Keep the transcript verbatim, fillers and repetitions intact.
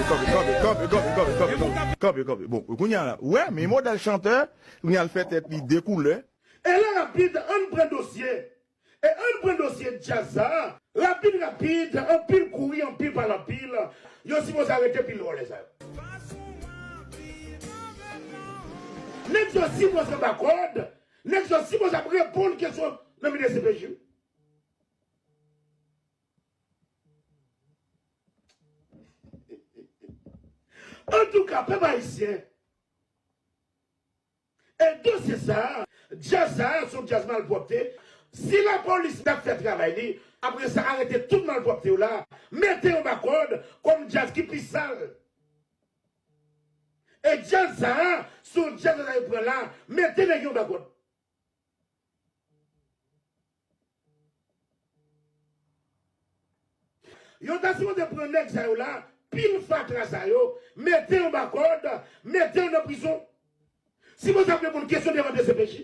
Kanpe, kanpe, kanpe, kanpe, kanpe, kanpe, kanpe, kanpe, kanpe. Bon, kounye a la, ou wè, men modèl chantè, kounye a l fè tèt li de koulè. E la rapid, ann pran dosye. E ann pran dosye djaz sa a. Rapid, rapid, anpil kouri, anpil pale anpil. Yo sipoze arete pil vòlè sa yo. Nèg yo sipoze anba kòd. Nèg yo sipoze ap reponn kesyon nan men D C P J. Antouka, pèp ayisyen, e dosye sa a, djaz sa a, se yon djaz malpwòpte. Si lapolis t ap fè travay li, apre sa, arete tout malpwòpte yo la, mete yo anba kòd kòm djaz ki pi sal. E djaz sa a, se yon djaz sa yo pran la, mete nèg yo anba kòd. Yo ta sipoze pran nèg sa yo la, pil fatra sa yo, mete yo anba kòd, mete yo nan prizon. Sipoze ap reponn kesyon devan D C P J.